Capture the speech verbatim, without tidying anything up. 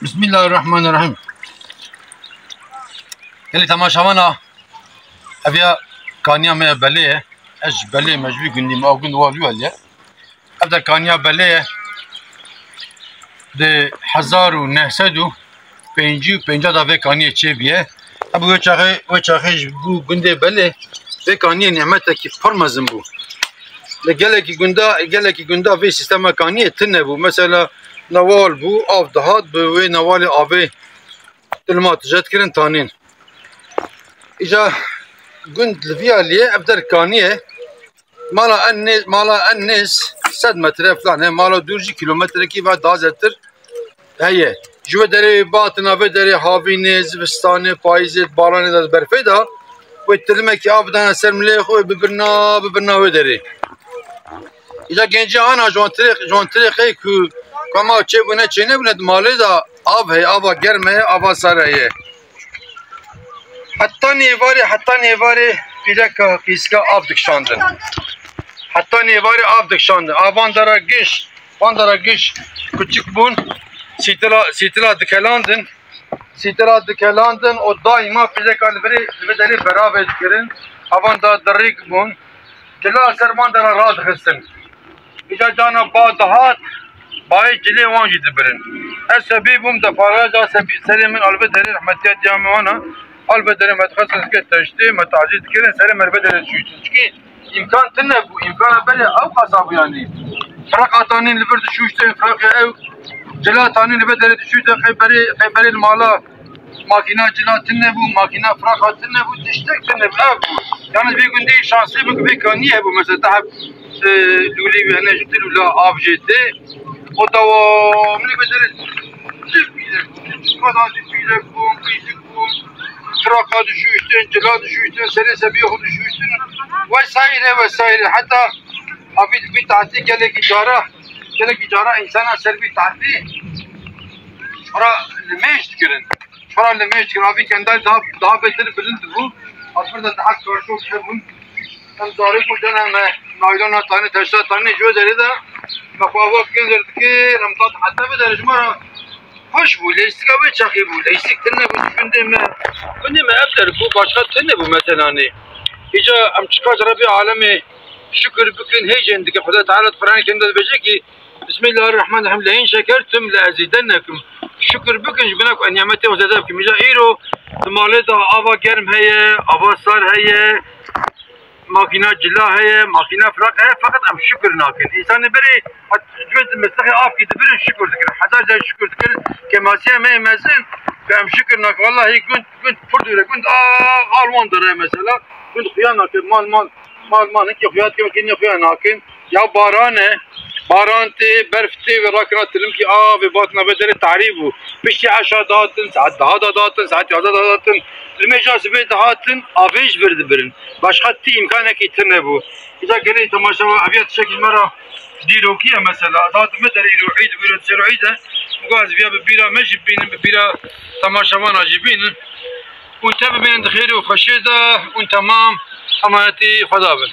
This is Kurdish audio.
Bismillahirrahmanirrahim. Gelî temaşevana, ev ya kaniya me ya Belê ye. Ez ji Belê me ji vî gundî me, ew gund wa vî welê ye. Ev de kaniya Belê ye. Di hezar û neh sed û pêncî û pênca de vê kaniyê çêbûye. Ev wê çaxê, wê çaxê ji bo gundê Belê vê kaniyê nîmetekî pir mezin bû. Li gelekî gunda, gelekî gunda vê sîstema kaniyê tune bû. Mesela newal bû, av dihat, bi wê newalê avê tilma tije dikirin tanîn. Îca gund li vî aliyê ev der kaniyê. Mala en nê-, mala en nêz sed metre falan heye, mala dûr jî kîlometrekî ve daha zêdetir heye. Ji wê derê wê bihatina vê derê havînê, zivistanê, payîzê, baranê de, berfê de, wê tilimekî av bidana ser milê xwe, wê bibirna, bibirna wê derê. Îca gencê ana ji wan tirê, ji wan tirê xey ku kama çêbûne, çênebûne, di malê de av heye, ava germ heye, ava sar heye. Heta nêvarê, heta nêvarê pîreka qîska av dikişandin. Heta nêvarê av dikişandin. A van dara giş, van dara giş kuçik bûn, sîtila, sîtila dikelandin. Sîtila dikelandin û daîma pîreka li virê, li vê derê beravê dikirin. Avan da dirîk bûn. Cila ser van dara radixistin. Îca cana ba dihat, bayê cilê wan jî dibirin. Ez sebî bûm, defalarca sebî, serê min alve derê rehmetiya diya me wana, alve derê me dixistin, dike teştê, me tazî dikirin, serê me li vê derê dişûştin. Çikî îmkan tune bû, îmkana belê ew qasa bû yanî. Firaq atanîn li vir dişûştin, firaqê ew cila tanîn li vê derê dişûştin, qey berê, qey berê li mala. Makîna cila tune bû, makîna firaxa tune bû, tiştek tune bû, ev bû. Yalnız vê gundê şansê bû ku vê kaniyê hebû, mesela, te heb, e, lûlê wî hene ji dil û la av jê tê. O dewamli vê derê çi pîrek bû, çi çika da jî pîrek bû, qîzik bû, firaxa dişûştin, cila dişûştin, serê sebiyê xwe dişûştin. Vesaire, vesaire. Heta avî vî tahtî gelekî cara, gelekî cara însana ser vî tahtî xwe ra limêj dikirin. Xwe ra limêj dikirin. Avî kendal daha, daha beter bilind bû. Asfir de daha karşok hebûn. Em zarê ku dene me naylona tanî, teşta tanî ji wê derê de me xwe ava kirin derdikir, em tat heta vê derê ji me re xweş bû. Leyîstika wê çaxê bû. Leyîstik tune bû, gundê me. Gundê me ev der bû, başqa tune bû meselanê. Îca em çiqas Rebê alemê şukir bikin, hêj ên dikin. Xweda Teala di Qur'anê Kerim de dibêje ki, Bismillahirrahmanirrahim, le in şekertum le ezidennekum. Şukir bikin ji bina ku ez nîmetê xwe zêde bikim. Îca îro di malê de ava germ heye, ava sar heye, makîna cila heye, makîna firaq heye, feqet em şukir nakin. Însanê berê, ji wê meslexê avkî dibirin, şukir dikirin. Hezar car şukir dikirin. Kemasiya me yê mezin, ku em şukir nakin. Wallahî gund, gund pir dûr e. Gund a, a li wan dere mesela. Gund xuya nakin. Mal, mal, mal, mal, hinkê xuya dikin, hinkê xuya nakin. Ya baran e, baran tê, berf tê, wê rakina tilimkî avê batina vê derê tarî bû. Piştî eşa dihatin, saet daha da dihatin, saet yazda da dihatin. Limêja sibê dihatin, avê ji vir dibirin. Başqa tî îmkanekî tune bû. Îca gelê temaşevan, ev ya tiştekî ji me re dîrokî ye mesela. Ez hatim vê derê, îro îd bû, îro çêro îd e. Got ez viya bi bîra me jî bînin, bi bîra temaşevana jî bînin. Hûn tevbimên di xêr û xweşiyê de hûn temam emanetî Xweda bin.